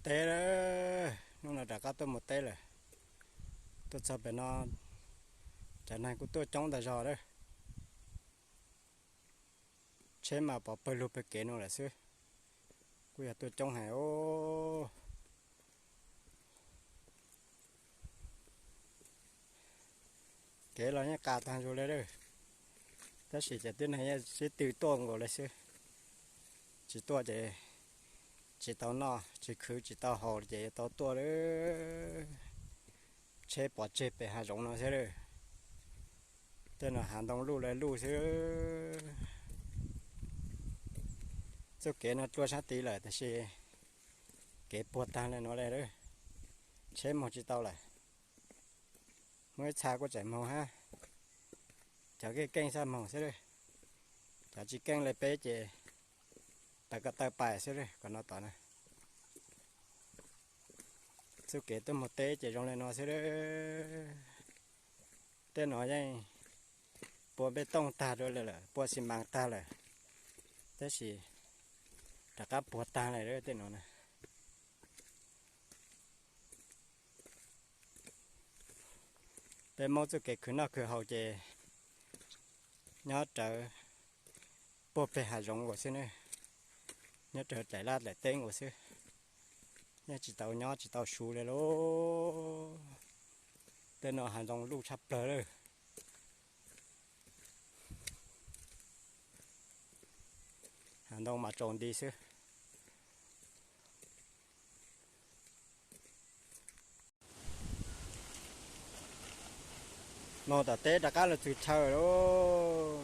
teb lawm, hnub no rov qab tuaj mus teb lawm. Tuaj txog pem no, cov neeg kuj tuaj coob ntag zog lawm. Tsheb mas pov pawg lug pawg kev no lawm xwb, kuj yog tuaj coob heev os. Kev los yeej qas tag zus li lawm, tab sis cov tib neeg yeej sib tw tuaj nkaus li xwb. Tsis tuaj ces tsis tau noj, tsis khwv tsis tau haus ces yuav tau tuaj lawm. Tsheb pov tseg pem hav zoov no xwb lawm. Tej no hav ntoo luj li luj xwb. Txoj kev no dlua sab tid lawm tab sis kev puag tag li no li lawm. Tsheb moog tsis tau lawm. Muaj ib txha kuj tseem moog hab. Cov keej keej xaj moog xwb lawm. Cov tsis keej li peb ces taws ko taw pais xwb lawm kom no tod na. Txuj kev tuaj moog teb ces zoo li no xwb lawm. Tej no yeej pua npej tooj tag dua lawm, pua xi mas tag lawm, tab sis rov qab puag tag lawm tej no na. Peb Moob txuj kev khwv noj khwv haus ces nyob rawv puag peg hav zoov ua xwb ne, nyob rawv dlaim laj dlaim teb ua xwb, yeej tsis tau nyob tsis tau su li lauj. Tej no hav ntoo luj tshaj plawg lawm. Hav ntoo mas tsaus nti xwb. Moog tom teb rov qab los txug chaw lauj.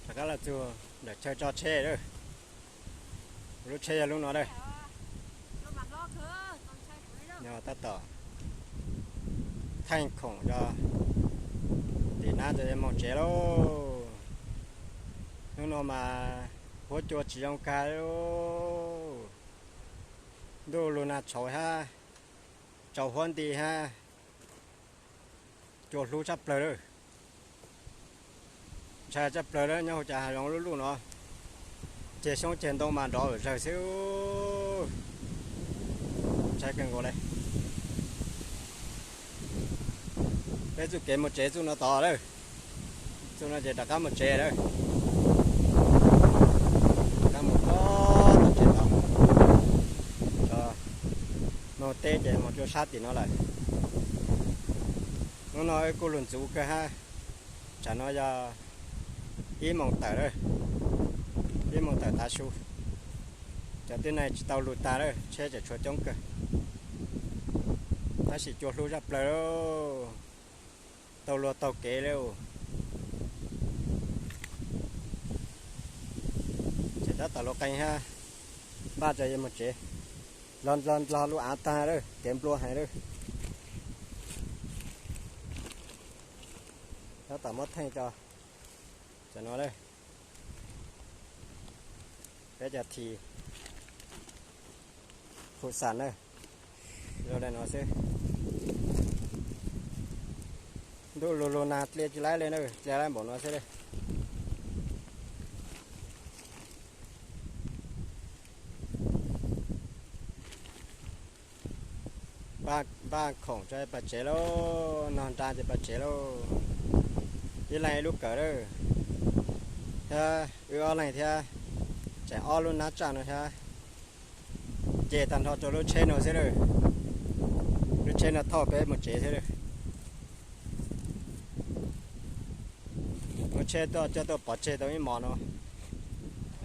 Rov qab los txug ntawm chaw tso tsheb lawm. Lub tsheb yog lub no lawm. Yog tab tom theej khoom rau tim nab tso moog tsev lauj. Hnub no mas huab cua tsis zoo kag lauj. Ntuj lug nag tshauv hab, tsaus huab nti hab, cua hlub tshaj plawg lawm. Ntshai tshaj plawg lawm, nyob huv cov hav zoov luj luj no, ceg xyoob ceg ntoo mas nrov zawg xwb. Ntshai kawg nkaus le. Peb txuj kev moog tsev txuj no tod lawm. Txuj no ces rov qab moog tsev lawm. Rov qab moog tom tsev tod. Moog teb ces moog rua sab tim no lawm. Hnub no wb kuj lug ntxuv kawg hab. Tsam no yog ib moos tawm lawm, ib moos tawm tav su. Cov tib neeg tsis tau lug tag lawm, tsheb tseem tshuav coob kawg, tab sis cua hlub tshaj plawg lauj. Tau luag taug kev lawm. Tseem tab tom lug qee hab, npaj tso yuav moog tsev. Los los los lub av tag lawm, kev nplua heev lawm. Tab tom muab theej tso, cov no lawm. Peb cov thim khuv xam na, zoo li no xwb. Ntuj lug lug nag dlia tsis laib li na, dlia laib npaum no xwb li. Npaj khoom tso pais tsev lauj, nog nra ces pais tsev lauj. Ib leeg ib lub kawm lawm, thiab wb ob leeg thiab, tseem ob lub nab tsaj no thiab. Nce tag nrho rau lub tsheb no xwb lawm. Lub tsheb no thauj peb mus tsev xwb lawm. Lub tsheb tuaj coj tuaj pov tseg tau ib mos no,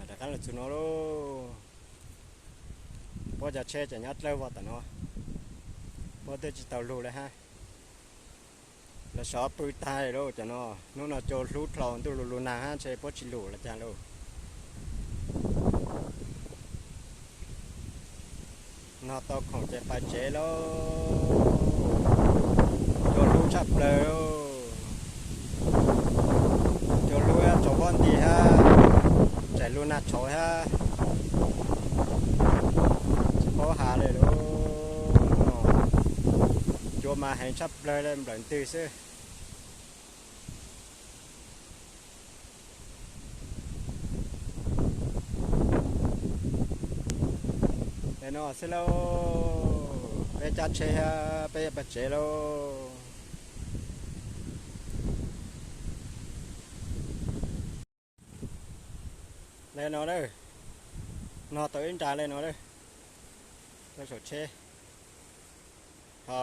rov qab los txug no lauj. Puab cov tsheb tseem nyob dlawb vog tom no, puab twb tsis tau lug li hab. Los sov pw tag li lauj cov no. Hnub no cua hlub dlhau, ntuj lug lug nag hab ntshe puab tsis lug los caag lauj. Nog tau khoom ces pais tsev lauj. Cua hlub tshaj plawg lauj. Cua hlub tsaus huab nti hab, tseem lug nag tshauv hab, tsis paub has li lauj. Cua mas heev tshaj plawg li nplawm ntws xwb. No xwb lauj, peb cab tsheb thiab peb yuav pais tsev lauj. Le no lawm, no tau ib nra le no lawm, rau saum tsheb. Ho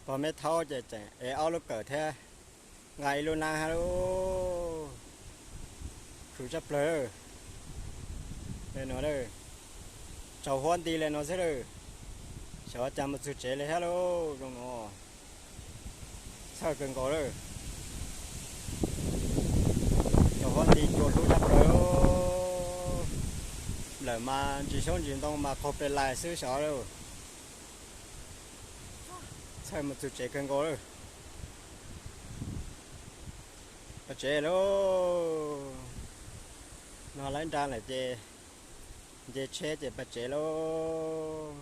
pog me thaub ces tseem ev ob lub kawm thiab nqa ib lub nab hab lauj. Khwv tshaj plaws le no lawm. Tsaus huab nti le no xwb lawm, xyov cas mus txug tsev le thiab lauj. Zoo no txhawj kawg nkaus lawm. Tsaus huab nti cua hlub tshaj plaws. Lawm mas ntsis xyoob ntsis ntoo mas qaug pes lais xwb xyov lauj. Txhawj mus txug tsev kawg nkaus lawm. Pais tsev lauj. No lawv nra lawm ces nce tsheb ces pais tsev lauj.